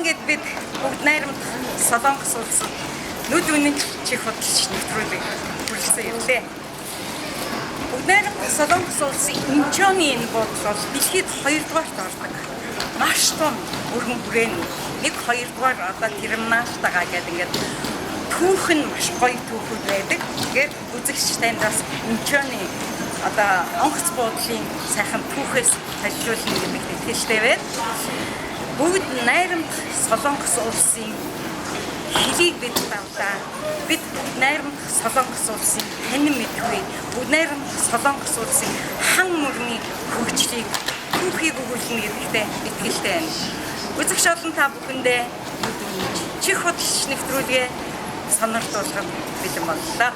Ингээд бид бүгд найрамд Солонгос улсад нүд үнэн чих худалч нэвтрүүлэг хүрэлцэн ирлээ. Бүгд найрамд Солонгос улсын Инчоны энэ буудлын бол дэлхийд 2 дугаарт ордог. Маш том өргөн хүрээний 1 2 дугаар одоо терминалтайгаа гэдэг ингээд түүх нь маш гоё түүхүүд байдаг. Тэгэхээр үзэгч танд бас Инчоны одоо онгоц буудлын сайхан түүхээс танилцуулна гэдэгт итгэлтэй байна. Бүгд найрамд Солонгос улсын хөлийг бид давлаа. Бид бүгд найрамдах Солонгос улсын танин мэдэхгүй, бүгд найрамдах Солонгос улсын хан мөрний хөгжлийг түүхийг өгүүлнэ гэдэгтээ итгэлтэй байна. Үзэгч олон та бүхэндээ чих худалч нэвтрүүлгээ сонирдуулахад бэлэн боллоо.